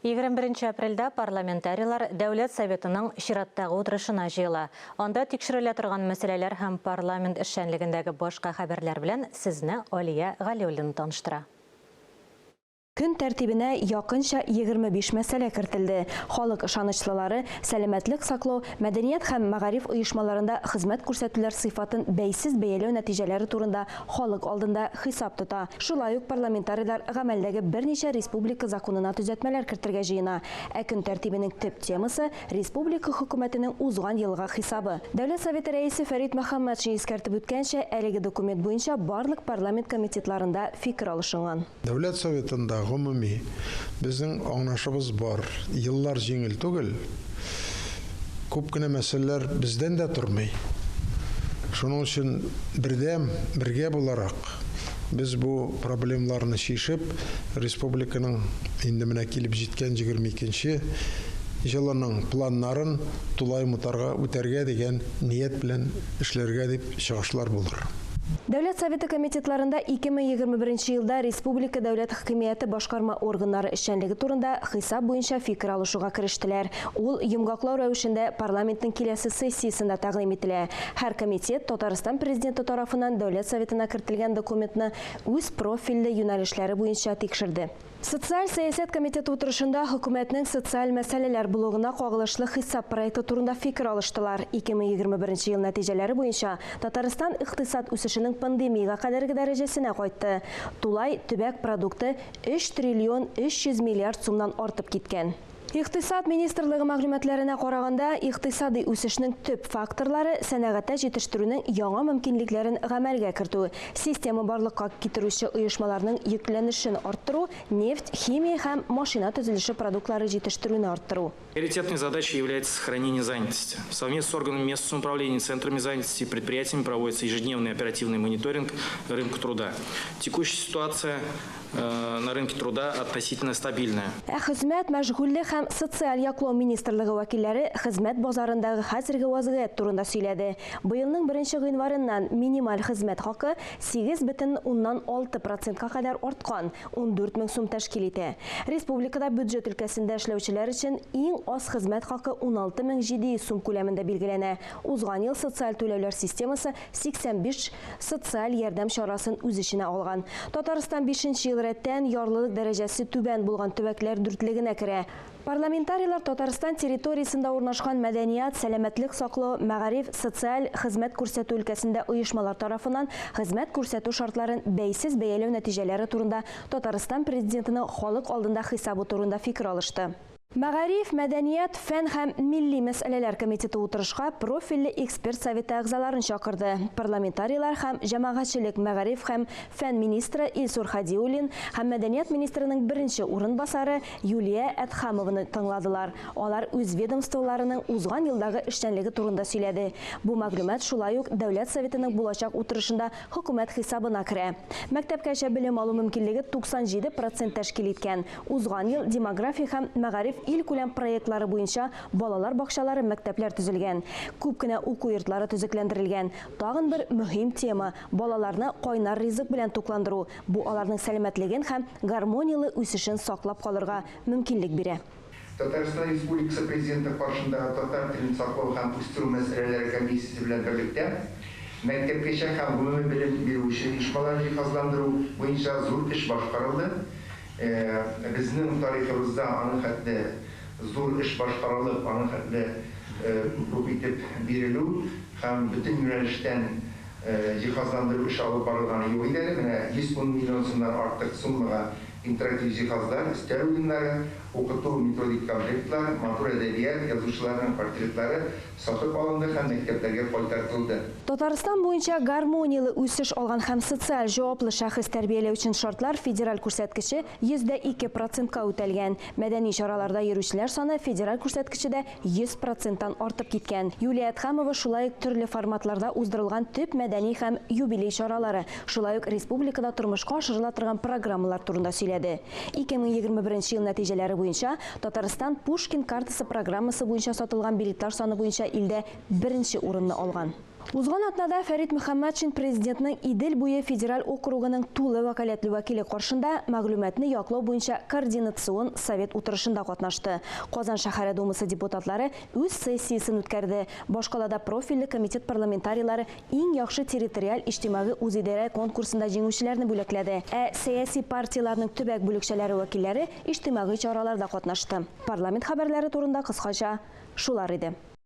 21 апрельдә парламентарийлар Дәүләт Советының чираттагы утырышына җыела. Анда тикшерелә торган мәсьәләләр һәм парламент эшчәнлегендәге башка хәбәрләр белән сезне Алия Галиуллина таныштыра. Көн тәртибенә якынча 25 мәсьәлә кертелде. Халык ышанычлылары, сәламәтлек саклау, мәдәният һәм мәгариф оешмаларында хезмәт күрсәтүләр сыйфатын бәйсез бәяләү нәтиҗәләре турында халык алдында хисап тота. Шулай ук парламентарийлар гамәлдәге берничә республика законына төзәтмәләр кертергә җыена. Ә көн тәртибенең төп темасы, республика Хөкүмәтенең узган елга хисабы. Дәүләт Советы Рәисе Фәрит Мөхәммәтшин искәртеп үткәнчә, әлеге документ буенча барлык парламент комитетларында фикер алышынган. Дәүләт Советында гомуми безнең аңлашыбыз бар. Еллар җиңел түгел. Күп кенә мәсьәләләр бездән дә тормый. Шуның өчен бердәм, бергә буларак без бу проблемаларны чишеп, республиканың инде менә килеп җиткән 22 нче җылының планнарын тулаем утарга үтәргә дигән ният белән эшләргә дип чыгышлар булыр. Дәүләт Советы комитетларында 2021 елда республика дәүләт хакимияте башкарма органнары эшчәнлеге турында хисап буенча фикер алышуга керештеләр. Ул йомгаклау рәвешендә парламентның киләсе сессиясендә тәкъдим ителә. Һәр комитет Татарстан Президенты тарафыннан Дәүләт Советына кертелгән документны үз профильле юнәлешләре буенча тикшерде. Социаль сәясәт комитеты утырышында хөкүмәтнең социаль мәсьәләләр блогына кагылышлы хисап проекты турында фикер алыштылар. 2021 ел нәтиҗәләре буенча Татарстан икътисад үсешенең пандемиягә кадәрге дәрәҗәсенә кайтты. Тулай төбәк продукты 3 триллион 300 миллиард сумнан артып киткән. Икътисад министрлыгы мәгълүматларына караганда, икътисадый үсешнең төп факторлары, сәнәгатьтә җитештерүнең яңа мөмкинлекләрен гамәлгә кертү, система барлыкка китерүче оешмаларның йөкләнешен арттыру, нефть, химия һәм машина төзелеше продуктлары җитештерүне арттыру. Приоритетной задачей является сохранение занятости. Совместно с органами местного самоуправления, центрами занятости и предприятиями проводится ежедневный оперативный мониторинг рынка труда. Текущая ситуация Э, на рынке труда относительно стабильная. Ә хезмәт, мәшгульлек һәм социаль яклау министрлыгы вәкилләре хезмәт базарындагы хәзерге вазгыять турында сөйләде. Быелның беренче гыйнварыннан минималь хезмәт хакы 8,6 процентка кадәр арткан, 14 мең сум тәшкил итә. Республикада бюджет өлкәсендә эшләүчеләр өчен иң аз хезмәт хакы 16 700 сум күләмендә билгеләнә. Узган ел социаль түләүләр системасы 85 социаль ярдәм чарасын үз эченә алган. Татарстан бишенче ел рәттән ярлылык дәрәҗәсе түбән булган төбәкләр дүртлегенә керә. Парламентарийлар Татарстан территориясендә урнашкан мәдәният, сәламәтлек саклау, мәгариф, социаль хезмәт күрсәтү өлкәсендә оешмалар тарафыннан хезмәт күрсәтү шартларын бәйсез бәяләү нәтиҗәләре турында Татарстан Президентының халык алдында хисабы турында фикер алышты. Мәгариф, мәдәният, фән һәм милли мәсьәләләр комитеты утырышка профильле эксперт советы әгъзаларын чакырды. Парламентарийлар һәм җәмәгатьчелек мәгариф һәм фән министры Илсур Хадиуллин һәм мәдәният министрының беренче урынбасары Юлия Әдһәмованы тыңладылар. Алар үз ведомстволарының узган елдагы эшчәнлеге турында сөйләде. Бу мәгълүмат шулай ук Дәүләт Советының булачак утырышында хөкүмәт хисабына керә. Мәктәпкәчә белем алу мөмкинлеге 97 процент тәшкил иткән. Узган ел демография һәм мәгариф илкүләм проектлары буенча балалар бакчалары, мәктәпләр төзелгән. Күп кенә уку йортлары төзекләндерелгән. Тагын бер мөһим тема, балаларны кайнар ризык белән тукландыру. Бу аларның сәламәтлеген һәм гармонияле үсешен саклап калырга мөмкинлек бирә. Татарстан Республикасы Президенты каршындагы татар телен саклау һәм үстерү мәсьәләләре комиссиясе белән берлектә мәктәпкәчә һәм гомуми белем бирүче оешмаларын җиһазландыру буенча зур эш башкарылды. Безнең тарихыбызда аның хәтле зур эш башкарылып, аның хәтле күп итеп бирелү һәм бөтен юнәлештән җиһазландыру эше алып барылганы юк иде әле. Менә 110 миллион сумнан артык суммага интерактив җиһазлар, өстәл уеннары, укыту методик комплектлар, матур әдәбият, язучыларның портретлары сатып алынды һәм мәктәпләргә кайтартылды. Татарстан буенча гармонияле үсеш алган һәм социаль җаваплы шәхес тәрбияләү өчен шартлар федераль күрсәткече 102 процентка үтәлгән. Мәдәни чараларда йөрүчеләр саны федераль күрсәткече дә 100 проценттан артып киткән. Юлия Әдһәмова шулай ук төрле форматларда уздырылган төп мәдәни һәм юбилей чаралары, шулай ук республикада тормышка ашырыла торган программалар турында сөйләде. 2021 ел нәтиҗәләре буенча Татарстан Пушкин картасы программасы буенча сатылган билетлар саны буенча илдә беренче урынны алган. Узган атнада Фәрит Мөхәммәтшин Президентның Идел буе федераль округының тулы вәкаләтле вәкиле каршында мәгълүматны яклау буенча координацион совет утырышында катнашты. Казан шәһәре Думасы депутатлары үз сессиясен үткәрде. Башкалада профильле комитет парламентарийлары иң яхшы территориаль иҗтимагый үзидарә конкурсында җиңүчеләрне бүләкләде. Ә сәяси партияләрнең төбәк бүлекчәләре вәкилләре иҗтимагый чараларда катнашты. Парламент хәбәрләре турында кыскача шулар иде.